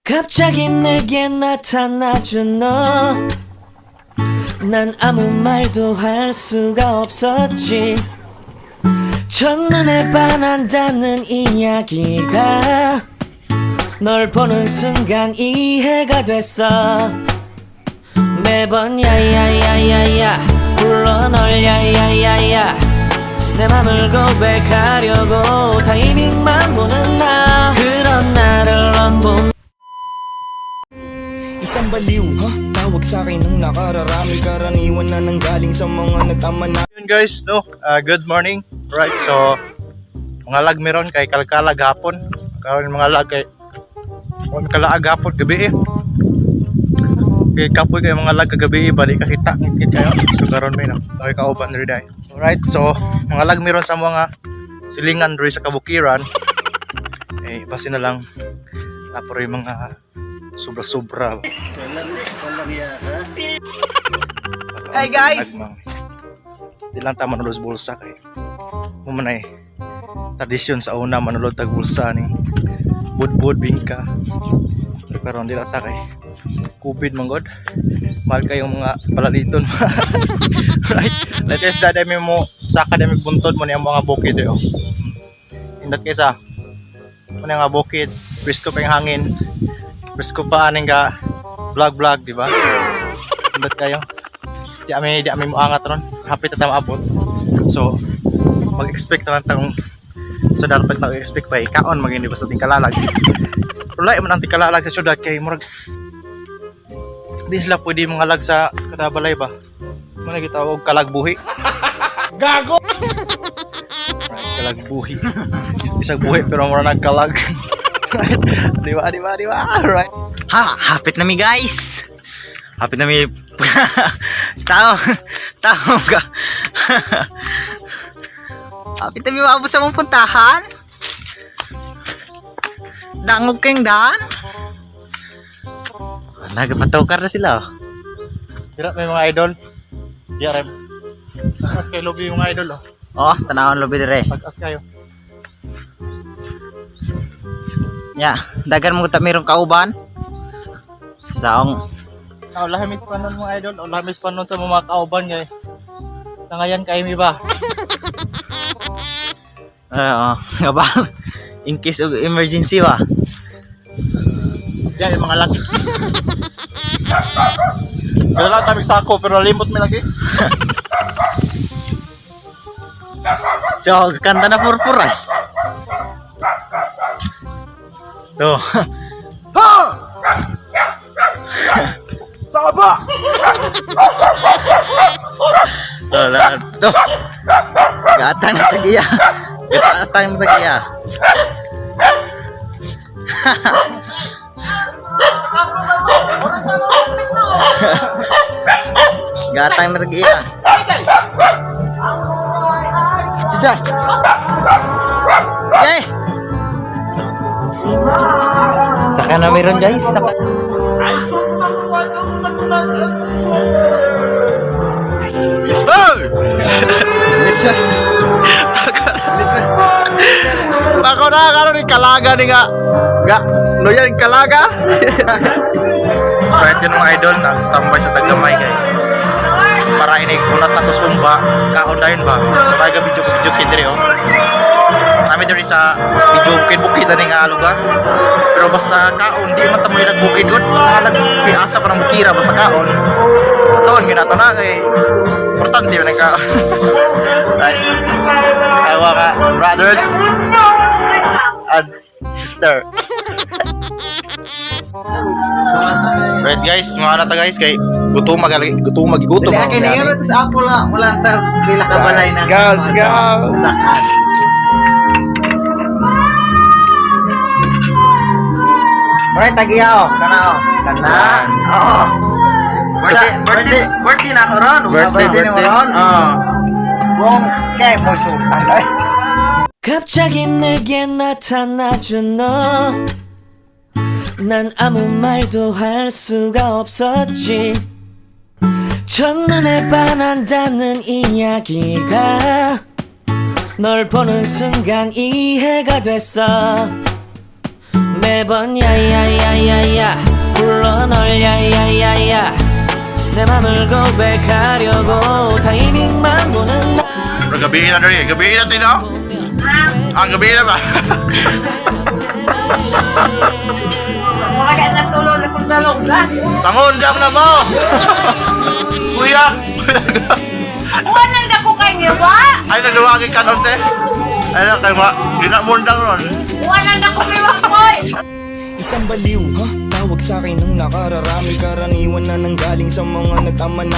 갑자기 내게 나타나준 너. 난 아무 말도 할 수가 없었지. 첫눈에 반한다는 이야기가 널 보는 순간 이해가 됐어. 매번 야야야야야 불러 널 야야야야. 내 맘을 고백하려고 타이밍만 보는 나. 그런 나를 넌 보. Isang baliw, ha? Tawag sa akin ng nakararami. Karaniwan na nanggaling sa mga nag-ama na Yun guys, no? Good morning. Right, so mga lag meron kay kalkalag hapon. Karon mga lag kay kung kalaag hapon gabi eh. Kay kapoy kay mga lag kagabi eh, bali kakita ngit kayo. So karon may no, okay kauban diri dai. Alright, so mga lag meron sa mga silingan diri sa kabukiran. Eh basi na lang tapos yung mga sobra-sobra. Hey, guys! Di lang ta manulod sa bulsa kay mo man ay tradisyon sa una manulod tag bulsa ni budbud bingka. Pero karon di lang ta kay COVID man god. Mahal kayong mga palaliton. Right? Let us dada mi mo saka dami buntod mo niya mga bukid eh, oh. Indot kaysa mo niya nga bukid, presko pa yung hangin. Presko pa aning ka vlog vlog, di ba? Indot kayo. Di ami moangat ron. Hapit na ta maabot. So mag-expect na lang tang sa dapat mag-expect pa eh. Kaon maging di ba sa tingkalalag. Pero lahi man ang tingkalalag sa syudad kay murag di sila pwede mga lag sa kadabalay ba. Muna kita og kalagbuhi. Gago. Right, kalagbuhi. Isang buhi pero mura nagkalag. Right. Di ba, di ba, di ba? Right. Ha, hapit na mi guys. Hapit na mi. Tao, tao ka. Hapit na mi maabot sa mong puntahan. Dangog kayong daan. Nagpatawkar na sila. Oh. Dira may mga idol. Diya rem. Taas kay lobby mga idol oh. Oh, tanawon lobi dire. Pag-as kayo. Ya, dagan mo ta merong kauban. Saong Oh, lahamis pa nun mga idol. Oh, lahamis pa nun sa mga kauban kay. Nangayan kay mi ba? Oo, nga ba? In case of emergency ba? Diyan yung mga laki. Pero lang tamig sako pero limot mi lagi. So, kanta na purpura. To. Ha! Saba! To, la, to. Gatang na tagiya. Gatang na tagiya. Gatang na tagiya. Chuchay. Yay! Saka na meron guys. Saka. Hey! Listen. Listen. Ako na karon ni kalaga ni nga. Nga, loyan kalaga. Right yun mga idol, nag standby sa Taglamay kay. Para ini kunat na to sumba, kaon dayon ba. Sa mga video video kid diri oh. Kami diri sa video bukid bukid ani nga lugar. Pero basta kaon di man ta mo nagbukid gud. Halag piasa pa ng bukira basta kaon. Tuon gyud nato na kay importante man ang kaon. Right. Awa ka, brothers and sister. Right guys, mga nata guys kay gutom magali gutom magigutom. Dili akin na yun ito sa ako lang. Wala ta pila ka balay na. Let's go, let's go. Sakan. Alright, tagiya oh. Kana oh. Kana. Oh. Birthday, birthday, birthday na ako ron. Birthday, Birthday ni mo birthday. ron. Oh. Buong kay mo sultan ay. 갑자기 내게 나타나준 너. 난 아무 말도 할 수가 없었지. 첫눈에 반한다는 이야기가 널 보는 순간 이해가 됐어. 매번 야야야야야 마음을 고백하려고 타이밍만 보는 나. Pero gabi na rin. Gabi na tino. Ang gabi na ba? Mga kaya natulog na kong dalog na. Tangon jam na mo. Kuya. Wala na ko kay ngiwa. Ay nagluwagi ka nun te. Ay na kay ma. Ginamundang nun. Wala na ko miwa koy. Isang baliw, ha? Tawag sa akin ng nakararami. Karaniwan na nanggaling sa mga nag-ama na